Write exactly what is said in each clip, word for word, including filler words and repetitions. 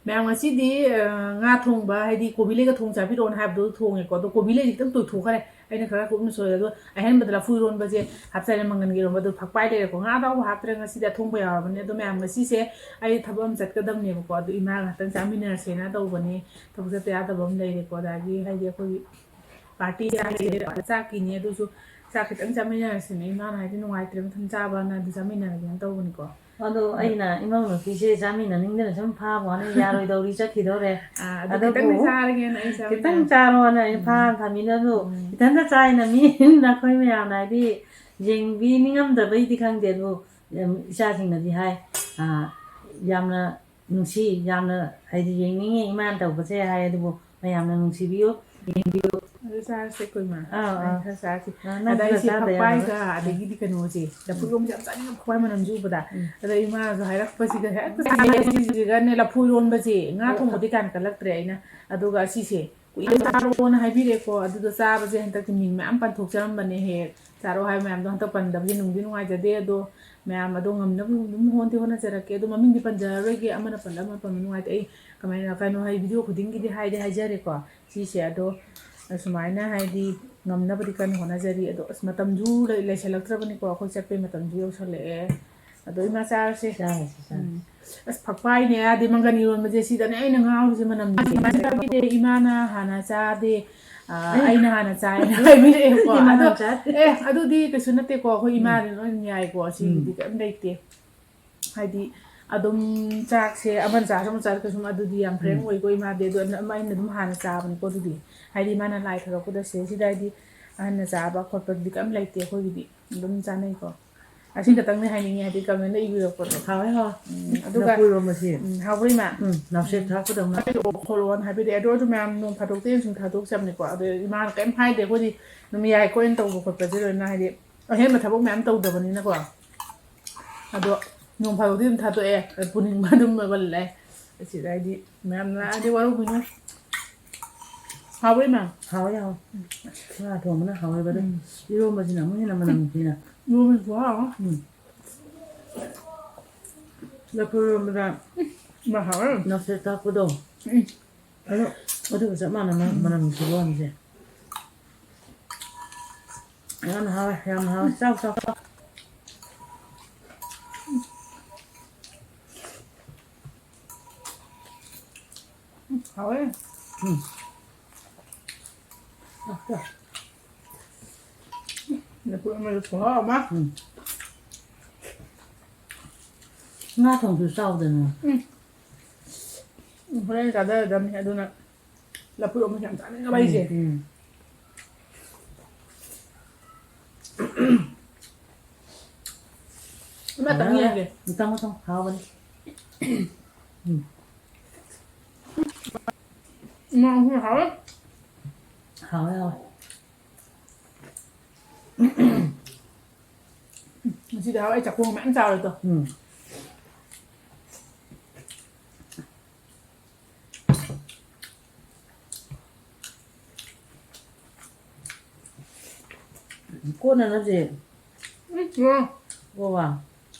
ꯃꯌꯥꯝ, ꯉꯁꯤꯗꯤ, ꯑ, ꯉꯥ ꯊꯣꯡꯕ, ꯍꯥꯏꯗꯤ ꯀꯣꯕꯤ ꯂꯩꯒ ꯊꯣꯡ ꯆꯥꯕꯤꯔꯛꯑꯣꯅ ꯍꯥꯏꯕꯗꯣ ꯊꯣꯡꯉꯦꯀꯣ꯫ ꯑꯗꯣ ꯀꯣꯕꯤ ꯂꯩꯁꯦ ꯈꯤꯇꯪ ꯇꯣꯏꯊꯣꯛꯈ꯭ꯔꯦ, ꯑꯩꯅ ꯈꯔ ꯀꯨꯞꯅ ꯁꯣꯏꯔꯦ꯫ ꯑꯗꯣ ꯑꯍꯦꯟꯕꯗ ꯂꯐꯨ ꯏꯔꯣꯟꯕꯁꯦ ꯍꯥꯞꯆꯔꯦ, ꯃꯪꯒꯟꯒꯤ ꯏꯔꯣꯟꯕꯗꯣ ꯐꯛꯄꯥꯏ ꯂꯩꯔꯦꯀꯣ꯫ ꯉꯥ ꯑꯇꯥꯎꯕ ꯍꯥꯞꯇ꯭ꯔꯦ ꯉꯁꯤꯗꯤ, ꯑꯊꯣꯡꯕ ꯌꯥꯎꯔꯕꯅꯦ꯫ ꯑꯗꯣ ꯃꯌꯥꯝ, ꯉꯁꯤꯁꯦ ꯑꯩ ꯊꯕꯛ ꯑꯃ ꯆꯠꯀꯗꯕꯅꯦꯕꯀꯣ꯫ ꯑꯗꯣ ꯏꯃꯥꯒ ꯉꯥꯛꯇꯪ ꯆꯥꯃꯤꯟꯅꯔꯁꯦꯅ ꯇꯧꯕꯅꯦ, ꯊꯕꯛ ꯆꯠꯇ ꯌꯥꯗꯕ ꯑꯃ ꯂꯩꯔꯦꯀꯣ꯫ ꯑꯗꯒꯤ ꯍꯥꯏꯗꯤ ꯑꯩꯈꯣꯏꯒꯤ ꯄꯥꯔꯇꯤ ꯆꯥꯛꯀꯤꯅꯦ, ꯑꯗꯨꯁꯨ ꯆꯥꯛ ꯈꯤꯇꯪ ꯆꯥꯃꯤꯟꯅꯔꯁꯤꯅꯦ꯫ ꯏꯃꯥꯅ ꯍꯥꯏꯗꯤ ꯅꯨꯡꯉꯥꯏꯇ꯭ꯔꯦ ꯃꯊꯟ ꯆꯥꯕꯅ, ꯑꯗꯨ ꯆꯥꯃꯤꯟꯅꯔꯒꯦꯅ ꯇꯧꯕꯅꯤꯀꯣ꯫ ꯑꯗꯣ ꯑꯩꯅ ꯏꯃꯧ ꯅꯨꯄꯤꯁꯦ ꯆꯥꯃꯤꯟꯅꯅꯤꯡꯗꯅ ꯁꯨꯝ ꯐꯥꯕ ꯋꯥꯅꯤ, ꯌꯥꯔꯣꯏꯗꯧꯔꯤ, ꯆꯠꯈꯤꯗꯧꯔꯦ꯫ ꯑꯥ, ꯑꯗꯨ ꯑꯗꯨꯕꯨ ꯈꯤꯇꯪꯗꯤ ꯆꯥꯔꯒꯦꯅ ꯑꯩ ꯆꯥꯃꯤꯟꯅ- ꯈꯤꯇꯪ ꯆꯥꯔꯣꯅ ꯑꯩ ꯎꯝ꯫ ꯐꯥꯔ ꯊꯝꯃꯤꯅ꯫ ꯑꯗꯨ ꯎꯝ꯫ ꯏꯊꯟꯇ ꯆꯥꯏꯅ ꯃꯤ ꯅꯈꯣꯏ ꯃꯌꯥꯝꯅ ꯍꯥꯏꯗꯤ ꯌꯦꯡꯕꯤꯅꯤꯡꯉꯝꯗꯕꯩꯗꯤ ꯈꯪꯗꯦ, ꯑꯗꯨꯕꯨ ꯌꯥꯝ ꯏꯆꯥꯁꯤꯡꯅꯗꯤ ꯍꯥꯏ, ꯑꯥ, ꯌꯥꯝꯅ ꯅꯨꯡꯁꯤ, ꯌꯥꯝꯅ ꯍꯥꯏꯗꯤ ꯌꯦꯡꯅꯤꯡꯉꯤ ꯏꯃꯥꯅ ꯇꯧꯕꯁꯦ ꯍꯥꯏ꯫ ꯑꯗꯨꯕꯨ ꯃꯌꯥꯝꯅ ꯅꯨꯡꯁꯤꯕꯤꯌꯨ, ꯌꯦꯡꯕꯤꯌꯨ꯫ ꯑꯗꯨ ꯆꯥꯔꯁꯦ ꯑꯩꯈꯣꯏ ꯃꯥ꯫ ꯑꯥ, ꯑꯩ ꯑꯥ꯫ ꯈꯔ ꯆꯥꯔꯁꯤ꯫ ꯑꯥ, ꯅꯪ ꯑꯗ ꯈꯔ ꯑꯩꯁꯦ ꯆꯥꯗ ꯐꯛꯄꯥꯏꯒ ꯌꯥꯔꯔꯣꯏ꯫ ꯑꯗꯒꯤꯗꯤ ꯀꯩꯅꯣꯁꯦ, ꯂꯐꯨ ꯏꯔꯣꯝꯕꯁꯦ ꯌꯥꯝ ꯆꯥꯅꯤꯡꯉꯦ, ꯐꯛꯄꯥꯏ ꯃꯅꯝꯁꯦ ꯎꯕꯗ꯫ ꯎꯝ꯫ ꯑꯗ ꯏꯃꯥꯅꯁꯨ ꯍꯥꯏꯔꯛꯄꯁꯤꯗ ꯍꯦꯛꯇ ꯆꯥꯅꯤꯡꯉꯦ꯫ ꯁꯤꯁꯤꯒꯅꯦ ꯂꯐꯨ ꯏꯔꯣꯟꯕꯁꯦ, ꯉꯥ ꯑꯣ, ꯊꯣꯡꯕꯗꯤ ꯀꯌꯥ ꯀꯜꯂꯛꯇ꯭ꯔꯦ ꯑꯩꯅ꯫ ꯑꯗꯨꯒ ꯑꯁꯤꯁꯦ ꯀꯨꯏꯅ ꯆꯥꯔꯣꯅ ꯍꯥꯏꯕꯤꯔꯦꯀꯣ꯫ ꯑꯗꯨꯗ ꯆꯥꯕꯁꯦ ꯍꯟꯗꯛꯇꯤ ꯃꯤꯡ ꯃꯌꯥꯝ ꯄꯟꯊꯣꯛꯆꯔꯝꯕꯅꯦ꯫ ꯍꯦꯛ ꯆꯥꯔꯣ ꯍꯥꯏꯕ ꯃꯌꯥꯝꯗꯣ ꯍꯟꯗꯛ ꯄꯟꯗꯕꯁꯦ ꯅꯨꯡꯗꯤ ꯅꯨꯡꯉꯥꯏꯖꯗꯦ꯫ ꯑꯗꯣ ꯃꯌꯥꯝ ꯑꯗꯣ ꯉꯝꯅꯕ ꯑꯗꯨꯝ ꯍꯣꯠꯇꯤ ꯍꯣꯠꯅꯖꯔꯛꯀꯦ꯫ ꯑꯗꯣ ꯃꯃꯤꯡꯗꯤ ꯄꯟꯖꯔꯔꯣꯏꯒꯦ, ꯑꯃꯅ ꯄꯜꯂ ꯑꯃꯅ ꯄꯟꯕ ꯅꯨꯡꯉꯥꯏꯇꯦ꯫ ꯑꯩ ꯀꯃꯥꯏꯅ, ꯀꯩꯅꯣ, ꯍꯥꯏ, ꯚꯤꯗꯤꯑꯣ ꯈꯨꯗꯤꯡꯒꯤꯗꯤ ꯍꯥꯏꯗꯤ ꯍꯥꯏꯖꯔꯦꯀꯣ ꯁꯤꯁꯦ꯫ ꯑꯗꯣ ꯁꯨꯃꯥꯏꯅ ꯍꯥꯏꯗꯤ ꯉꯝꯅꯕꯗꯤ ꯀꯟꯅ ꯍꯣꯠꯅꯖꯔꯤ꯫ ꯑꯗꯣ ꯑꯁ, ꯃꯇꯝꯁꯨ ꯂꯩ-, ꯂꯩꯁꯜꯂꯛꯇ꯭ꯔꯕꯅꯤꯀꯣ, ꯑꯩꯈꯣꯏ ꯆꯠꯄꯩ ꯃꯇꯝꯁꯨ ꯌꯧꯁꯜꯂꯛꯑꯦ꯫ ꯑꯗꯣ ꯏꯃꯥ ꯆꯥꯔꯁꯦ꯫ ꯆꯥꯔꯁꯦ, ꯆꯥꯔꯁꯦ꯫ ꯎꯝ꯫ ꯑꯁ, ꯐꯛꯄꯥꯏꯅꯦ, ꯑꯗꯩ ꯃꯪꯒꯟ ꯏꯔꯣꯟꯕꯁꯦ, ꯁꯤꯗꯅꯦ ꯑꯩꯅ ꯉꯥꯎꯔꯤꯁꯦ ꯃꯅꯝꯁꯦ꯫ ꯏꯃꯥꯅ ꯍꯥꯟꯅ ꯆꯥꯗꯦ, ꯑ, ꯑꯩ ꯑꯩꯅ ꯍꯥꯟꯅ ꯆꯥꯏꯅ ꯍꯥꯏꯕꯤꯔꯛꯑꯦꯀꯣ꯫ ꯏꯃꯥꯅ ꯑꯗꯣ, ꯆꯥꯗꯦ꯫ ꯑꯦ, ꯑꯗꯨꯗꯤ ꯀꯩꯁꯨ ꯅꯠꯇꯦꯀꯣ, ꯑꯩꯈꯣꯏ ꯎꯝ꯫ ꯏꯃꯥꯗꯤ ꯂꯣꯏ ꯌꯥꯏꯀꯣ, ꯁꯤꯒꯤꯗꯤ ꯎꯝ꯫ ꯀꯩꯝ ꯂꯩꯇꯦ꯫ ꯍꯥꯏꯗꯤ ꯑꯗꯨꯝ ꯆꯥꯛꯁꯦ ꯑꯃꯅ ꯆꯥꯔꯁꯨ ꯑꯃꯅ ꯆꯥꯔꯁꯨ ꯀꯩꯁꯨꯝ ꯑꯗꯨꯗꯤ ꯌꯥꯝ ꯐ꯭ꯔꯦꯡ ꯎꯝ꯫ ꯑꯣꯏꯀꯣ ꯏꯃꯥꯗꯤ꯫ ꯑꯗꯣ ꯑꯩꯅ, ꯑꯩꯅ ꯑꯗꯨꯝ ꯍꯥꯟꯅ ꯆꯥꯕꯅꯤꯀꯣ ꯑꯗꯨꯗꯤ꯫ ꯍꯥꯏꯗꯤ ꯃꯥꯅ ꯂꯥꯏ ꯊꯥꯗꯣꯛꯄꯗ ꯁꯤꯗꯩꯁꯤꯗ ꯍꯥꯏꯗꯤ ꯑꯍꯟꯅ ꯆꯥꯕ ꯈꯣꯠꯄꯗꯨꯗꯤ ꯀꯩꯝ ꯂꯩꯇꯦ ꯑꯩꯈꯣꯏꯒꯤꯗꯤ꯫ ꯑꯗꯨꯝ ꯆꯥꯅꯩꯀꯣ꯫ ꯑꯁꯤ ꯎꯝ꯫ ꯈꯛꯇꯪꯅꯦ ꯍꯥꯏꯅꯤꯡꯉꯦ, ꯍꯥꯏꯗꯤ comment ꯏꯕꯤꯔꯛꯄꯗꯣ꯫ ꯍꯥꯎꯋꯦ, ꯍꯥꯎꯋꯦ꯫ ꯎꯝ, ꯑꯗꯨꯒ ꯂꯐꯨ ꯏꯔꯣꯝꯕꯁꯤ꯫ ꯎꯝ, ꯍꯥꯎꯕ꯭ꯔꯥ, ꯏꯃꯥ? ꯎꯝ, ꯅꯥꯎꯁꯦꯛ ꯎꯝ꯫ ꯊꯥꯛꯄꯗꯧꯅ꯫ ꯍꯥꯏꯔꯛꯑꯣ ꯈꯣꯠꯂꯣꯅ ꯍꯥꯏꯕꯤꯔꯛꯑꯦ꯫ ꯑꯗꯣ ꯑꯗꯨ ꯃꯌꯥꯝ ꯅꯣꯡ ꯐꯥꯗꯣꯛꯇꯤ ꯑꯩꯅ ꯁꯨꯝ ꯊꯥꯗꯣꯛꯆꯕꯅꯤꯀꯣ꯫ ꯑꯗꯣ ꯏꯃꯥꯅ ꯀꯩꯝ ꯍꯥꯏꯗꯦ꯫ ꯑꯩꯈꯣꯏꯗꯤ ꯑꯗꯨꯝ ꯌꯥꯏꯀꯣ, ꯑꯩꯅ ꯇꯧꯕ ꯈꯣꯠꯄꯁꯦ ꯂꯣꯏꯅ, ꯍꯥꯏꯗꯤ ꯑꯍꯦꯟꯕ ꯊꯕꯛ ꯃꯌꯥꯝ ꯇꯧꯗꯕꯅꯤꯅꯀꯣ꯫ ꯑꯗꯣ ꯅꯣꯡ ꯐꯥꯗꯣꯛꯇꯤ ꯑꯗꯨꯝ ꯊꯥꯗꯣꯛꯑꯦ, ꯄꯨꯅꯤꯡꯕ ꯑꯗꯨꯝ ꯃꯒꯜꯂꯦ꯫ ꯑꯁꯤꯗ ꯍꯥꯏꯗꯤ ꯃꯌꯥꯝ ꯂꯥꯛꯑꯗꯤ ꯋꯥꯔꯧꯕꯤꯅꯨ꯫ ꯍꯥꯎꯕ꯭ꯔꯥ, ꯏꯃꯥ? ꯍꯥꯎꯋꯦ, ꯍꯥꯎꯋꯦ꯫ ꯎꯝ꯫ ꯉꯥ ꯊꯣꯡꯕꯅ ꯍꯥꯎꯋꯦꯕ ꯑꯗꯣ꯫ ꯎꯝ꯫ ꯏꯔꯣꯝꯕꯁꯤꯅ ꯑꯃꯨꯛ ꯍꯦꯟꯅ ꯃꯅꯝ ꯅꯨꯡꯁꯤꯅ꯫ ꯏꯔꯣꯝꯕꯁꯨ ꯍꯥꯎꯋꯦ꯫ ꯎꯝ꯫ ꯂꯐꯨ ꯏꯔꯣꯝꯕꯗ ꯃꯥ ꯍꯥꯎꯋꯦ꯫ ꯅꯣꯁꯇꯦꯛ ꯊꯥꯛꯄꯗꯣ꯫ ꯎꯝ꯫ ꯑꯗꯣ, ꯑꯗꯨꯒ ꯆꯞ ꯃꯥꯟꯅꯅ ꯃꯅꯝ ꯅꯨꯡꯁꯤꯕ ꯋꯥꯅꯤꯁꯦ꯫ ꯌꯥꯝ ꯍꯥꯎꯋꯦ, ꯌꯥꯝ ꯍꯥꯎꯋꯦ꯫ ꯆꯥꯎ, ꯆꯥꯎ, ꯆꯥꯎ꯫ ꯎꯝ, ꯍꯥꯎꯋꯦ꯫ ꯎꯝ꯫ ꯂꯐꯨ ꯑꯃꯁꯨ ꯈꯨꯍꯥꯎ ꯑꯃ꯫ ꯎꯝ꯫ ꯉꯥ ꯊꯣꯡꯕꯁꯨ ꯆꯥꯎꯗꯅ꯫ ꯎꯝ꯫ ꯎꯝ, ꯍꯣꯔꯦꯟ ꯆꯥꯗꯔꯗꯝꯅꯤ꯫ ꯑꯗꯨꯅ ꯂꯐꯨ ꯑꯃꯁꯨ ꯌꯥꯝ ꯆꯥꯅꯤꯡꯉꯕ ꯑꯩꯁꯦ꯫ ꯎꯝ, ꯎꯝ꯫ ꯑꯃꯇꯪ ꯍꯥꯎꯔꯦ꯫ ꯌꯦꯡꯒꯦ꯫ ꯑꯃꯇꯪ, ꯑꯃꯇꯪ꯫ ꯍꯥꯎꯕꯅꯤ꯫ ꯎꯝ꯫ ꯎꯝ, ꯎꯝ, ꯍꯥꯎꯋꯦ꯫ ꯍꯥꯎꯋꯦ, ꯍꯥꯎꯋꯦ꯫ ꯉꯁꯤꯗꯤ ꯍꯥꯎꯋꯦ, ꯑꯩ ꯆꯥꯛꯈꯣꯝ ꯃꯌꯥꯝ ꯆꯥꯔꯦ ꯇꯣ꯫ ꯎꯝ꯫ ꯀꯣꯟꯅꯅꯕꯁꯦ꯫ ꯎꯝ, ꯌꯥ꯫ ꯑꯣ, ꯋꯥ꯫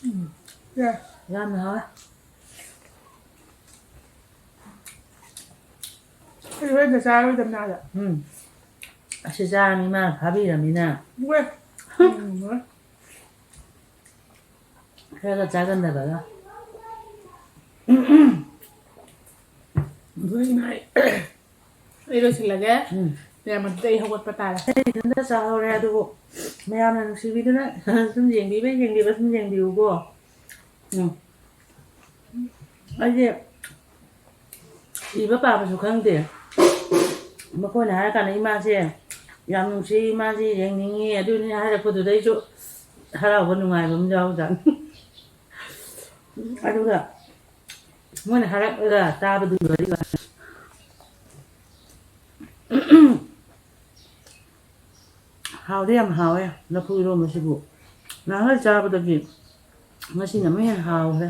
ꯎꯝ, ꯌꯥ꯫ ꯌꯥꯝꯅ ꯍꯥꯎꯋꯦ꯫ ꯑꯩ ꯍꯣꯔꯦꯟ ꯆꯥꯛ ꯆꯥꯔꯣꯏꯗꯕꯅꯦ ꯑꯥꯗ꯫ ꯎꯝ꯫ ꯑꯁꯤ ꯆꯥꯔꯃꯤ ꯃꯥꯅ ꯐꯥꯕꯤꯔꯃꯤꯅ꯫ ꯍꯣꯏ꯫ ꯎꯝ, ꯍꯣꯏ꯫ ꯈꯔꯒ ꯆꯥꯒꯟꯗꯕꯒ꯫ ꯑꯗꯨ ꯑꯩ ꯃꯥꯏ ꯑꯩ ꯂꯣꯏꯁꯤꯜꯂꯒꯦ꯫ ꯎꯝ꯫ ꯃꯌꯥꯝ ꯑꯗꯨꯗ ꯑꯩ ꯍꯧꯒꯠꯄ ꯇꯥꯔꯦ꯫ ꯑꯩ ꯏꯊꯟꯇ ꯆꯥꯍꯧꯔꯦ, ꯑꯗꯨꯕꯨ ꯃꯌꯥꯝꯅ ꯅꯨꯡꯁꯤꯕꯤꯗꯨꯅ ꯁꯨꯝ ꯌꯦꯡꯕꯤꯕ, ꯌꯦꯡꯕꯤꯕ ꯁꯨꯝ ꯌꯦꯡꯕꯤꯌꯨꯀꯣ꯫ ꯎꯝ꯫ ꯑꯩꯁꯦ ꯏꯕ ꯄꯥꯕꯁꯨ ꯈꯪꯗꯦ꯫ ꯃꯈꯣꯏꯅ ꯍꯥꯏꯔꯀꯥꯟꯗ ꯏꯃꯥꯁꯦ ꯌꯥꯝ ꯅꯨꯡꯁꯤ, ꯏꯃꯥꯁꯦ ꯌꯦꯡꯅꯤꯡꯉꯤ, ꯑꯗꯨꯅꯤ ꯍꯥꯏꯔꯛꯄꯗꯨꯗ ꯑꯩꯁꯨ ꯍꯔꯥꯎꯕ ꯅꯨꯡꯉꯥꯏꯕ ꯑꯃ ꯌꯥꯎꯖꯥꯠꯅꯤ꯫ ꯑꯗꯨꯒ ꯃꯣꯏꯅ ꯍꯥꯏꯔꯛꯂꯒ ꯆꯥꯕꯗꯨꯒꯤ ꯋꯥꯔꯤ꯫ ꯍꯥꯎꯗꯤ ꯌꯥꯝ ꯍꯥꯎꯋꯦ ꯂꯐꯨ ꯏꯔꯣꯝꯕꯁꯤꯕꯨ꯫ ꯅꯍꯥꯟꯒꯩ ꯆꯥꯕꯗꯒꯤ ꯉꯁꯤꯅ ꯑꯃꯨꯛ ꯍꯦꯟꯅ ꯍꯥꯎꯈ꯭ꯔꯦ꯫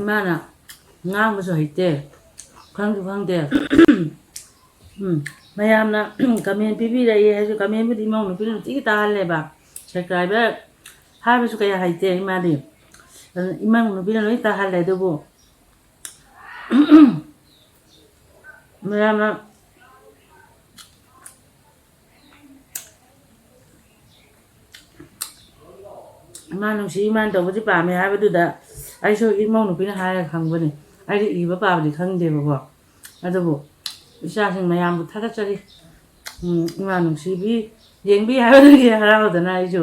ꯏꯃꯥꯅ ꯉꯥꯡꯕꯁꯨ ꯍꯩꯇꯦ, ꯈꯪꯁꯨ ꯈꯪꯗꯦ꯫ ꯎꯝ, ꯃꯌꯥꯝꯅ comment ꯄꯤꯕꯤꯔꯛꯏ ꯍꯥꯏꯁꯨ, commentꯕꯨꯗꯤ ꯏꯃꯧ ꯅꯨꯄꯤꯅ ꯅꯨꯡꯇꯤꯒꯤ ꯇꯥꯍꯜꯂꯦꯕ꯫ Subscriber ꯍꯥꯏꯕꯁꯨ ꯀꯌꯥ ꯍꯩꯇꯦ ꯏꯃꯥꯗꯤ꯫ ꯑꯗꯨꯅ ꯏꯃꯨꯡ ꯅꯨꯄꯤꯅ ꯂꯣꯏ ꯇꯥꯍꯜꯂꯦ꯫ ꯑꯗꯨꯕꯨ ꯃꯌꯥꯝꯅ ꯏꯃꯥ ꯅꯨꯡꯁꯤ, ꯏꯃꯥꯅ ꯇꯧꯕꯁꯤ ꯄꯥꯝꯃꯦ ꯍꯥꯏꯕꯗꯨꯗ ꯑꯩꯁꯨ ꯏꯃꯧ ꯅꯨꯄꯤꯅ ꯍꯥꯏꯔꯒ ꯈꯪꯕꯅꯤ꯫ ꯑꯩꯗꯤ ꯏꯕ ꯄꯥꯕꯗꯤ ꯈꯪꯗꯦꯕꯀꯣ꯫ ꯑꯗꯨꯕꯨ ꯏꯆꯥꯁꯤꯡ ꯃꯌꯥꯝꯕꯨ ꯊꯥꯒꯠꯆꯔꯤ꯫ ꯎꯝ, ꯏꯃꯥ ꯅꯨꯡꯁꯤꯕꯤ, ꯌꯦꯡꯕꯤ ꯍꯥꯏꯕꯗꯒꯤ ꯍꯔꯥꯎꯗꯅ ꯑꯩꯁꯨ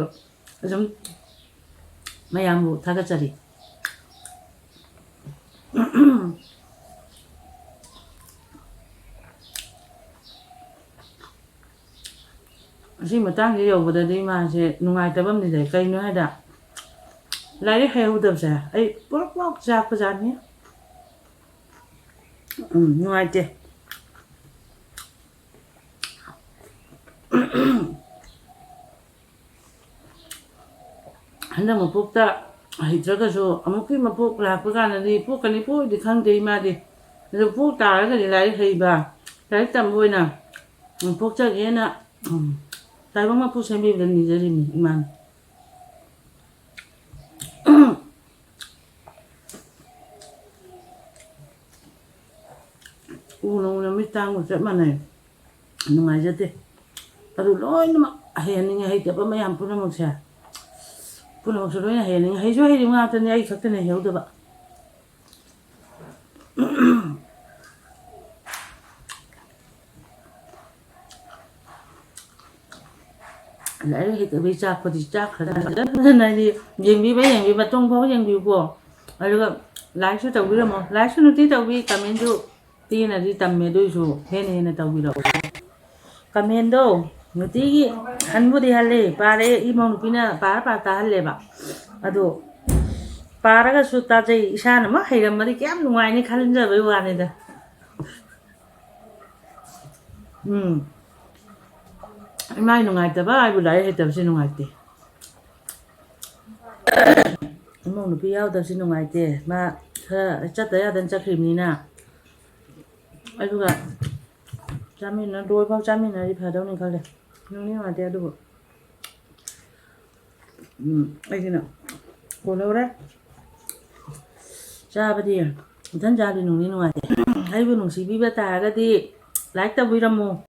ꯑꯗꯨꯝ ꯃꯌꯥꯝꯕꯨ ꯊꯥꯒꯠꯆꯔꯤ꯫ ꯑꯁꯤ ꯃꯇꯥꯡꯁꯦ ꯌꯧꯕꯗꯗꯤ ꯃꯥꯁꯦ ꯅꯨꯡꯉꯥꯏꯇꯕ ꯑꯃꯗꯤ ꯂꯩ꯫ ꯀꯩꯅꯣ ꯍꯥꯏꯗ, ꯂꯥꯏꯔꯤꯛ ꯍꯩꯍꯧꯗꯕꯁꯦ ꯑꯩ ꯄꯨꯂꯞ ꯄꯨꯂꯞ ꯆꯥꯛꯄꯖꯥꯠꯅꯤ꯫ ꯎꯝ, ꯅꯨꯡꯉꯥꯏꯇꯦ꯫ ꯍꯟꯗꯛ ꯃꯄꯣꯛꯇ ꯍꯩꯇ꯭ꯔꯒꯁꯨ ꯑꯃꯨꯛꯀꯤ ꯃꯄꯣꯛ ꯂꯥꯛꯄ ꯀꯥꯟꯗꯗꯤ ꯄꯣꯛꯀꯅꯤ ꯄꯣꯛꯑꯣꯏꯗꯤ ꯈꯪꯗꯦ ꯏꯃꯥꯗꯤ꯫ ꯑꯗꯨ ꯄꯣꯛ ꯇꯥꯔꯒꯗꯤ ꯂꯥꯏꯔꯤꯛ ꯍꯩꯕ, ꯂꯥꯏꯔꯤꯛ ꯇꯝꯕ ꯑꯣꯏꯅ ꯄꯣꯛꯆꯒꯦꯅ, ꯎꯝ, ꯇꯥꯏꯕꯪ ꯃꯄꯨ ꯁꯦꯝꯕꯤꯕꯗ ꯅꯤꯖꯔꯤꯅꯤ ꯏꯃꯥꯅ꯫ ꯎꯅ ꯎꯅ ꯃꯤꯠ ꯇꯥꯡꯕ ꯆꯞ ꯃꯥꯟꯅꯩ꯫ ꯅꯨꯡꯉꯥꯏꯖꯗꯦ꯫ ꯑꯗꯨ ꯂꯣꯏꯅꯃꯛ ꯍꯩꯍꯟꯅꯤꯡꯉꯦ, ꯍꯩꯇꯕ ꯃꯌꯥꯝ ꯄꯨꯝꯅꯃꯛꯁꯦ, ꯄꯨꯝꯅꯃꯛꯁꯨ ꯂꯣꯏꯅ ꯍꯩꯍꯟꯅꯤꯡꯉꯦ꯫ ꯍꯩꯁꯨ ꯍꯩꯔꯤꯕ ꯉꯥꯛꯇꯅꯤ, ꯑꯩ ꯈꯛꯇꯅ ꯍꯩꯍꯧꯗꯕ꯫ ꯂꯥꯏꯔꯤꯛ ꯍꯩꯇꯕꯩ ꯆꯥꯛꯄꯗꯤ ꯆꯥꯛꯈ꯭ꯔꯖꯥꯠꯅꯤ꯫ ꯍꯥꯏꯗꯤ ꯌꯦꯡꯕꯤꯕ, ꯌꯦꯡꯕꯤꯕ, ꯃꯇꯨꯡ ꯐꯥꯎ ꯌꯦꯡꯕꯤꯌꯨꯀꯣ꯫ ꯑꯗꯨꯒ ꯂꯥꯏꯛꯁꯨ ꯇꯧꯕꯤꯔꯝꯃꯣ꯫ ꯂꯥꯏꯛꯁꯨ ꯅꯨꯡꯇꯤ ꯇꯧꯕꯤ, ꯀꯃꯦꯟꯁꯨ ꯇꯦꯟꯅꯗꯤ ꯇꯝꯃꯦ, ꯑꯗꯨꯏꯁꯨ ꯍꯦꯟꯅ ꯍꯦꯟꯅ ꯇꯧꯕꯤꯔꯛꯑꯣ꯫ ꯀꯃꯦꯟꯗꯣ ꯅꯨꯡꯇꯤꯒꯤ ꯍꯟꯕꯨꯗꯤ ꯍꯜꯂꯦ, ꯄꯥꯔꯦ, ꯏꯃꯧ ꯅꯨꯄꯤꯅ ꯄꯥꯔ ꯄꯥꯔ ꯇꯥꯍꯜꯂꯦꯕ꯫ ꯑꯗꯣ ꯄꯥꯔꯒꯁꯨ ꯇꯥꯖꯩ, ꯏꯁꯥꯅꯃꯛ ꯍꯩꯔꯝꯃꯗꯤ ꯀꯌꯥꯝ ꯅꯨꯡꯉꯥꯏꯅꯤ ꯈꯟꯖꯕꯩ ꯋꯥꯅꯤꯗ꯫ ꯎꯝ꯫ ꯏꯃꯥꯏ ꯅꯨꯡꯉꯥꯏꯇꯕ ꯍꯥꯏꯕꯨ ꯂꯥꯏꯔꯤꯛ ꯍꯩꯇꯕꯁꯦ ꯅꯨꯡꯉꯥꯏꯇꯦ꯫ ꯏꯃꯧ ꯅꯨꯄꯤ ꯌꯥꯎꯗꯕꯁꯦ ꯅꯨꯡꯉꯥꯏꯇꯦ꯫ ꯃꯥ ꯈꯔ ꯆꯠꯇ ꯌꯥꯗꯅ ꯆꯠꯈ꯭ꯔꯤꯕꯅꯤꯅ꯫ ꯑꯗꯨꯒ ꯆꯥꯃꯤꯟꯅ-, ꯂꯣꯏꯐꯥꯎ ꯆꯥꯃꯤꯟꯅꯔꯗꯤ ꯐꯗꯧꯅꯤ ꯈꯜꯂꯦ꯫ ꯅꯨꯡꯗꯤ ꯅꯨꯡꯉꯥꯏꯇꯦ ꯑꯗꯨꯕꯨ꯫ ꯎꯝ, ꯑꯩꯒꯤꯅ ꯀꯣꯜꯍꯧꯔꯦ꯫ ꯆꯥꯕꯗꯤ ꯏꯊꯟ ꯆꯥꯗꯤ ꯅꯨꯡꯗꯤ ꯅꯨꯡꯉꯥꯏꯇꯦ꯫ ꯑꯩꯕꯨ ꯅꯨꯡꯁꯤꯕꯤꯕ ꯇꯥꯔꯒꯗꯤ like ꯇꯧꯕꯤꯔꯝꯃꯨ꯫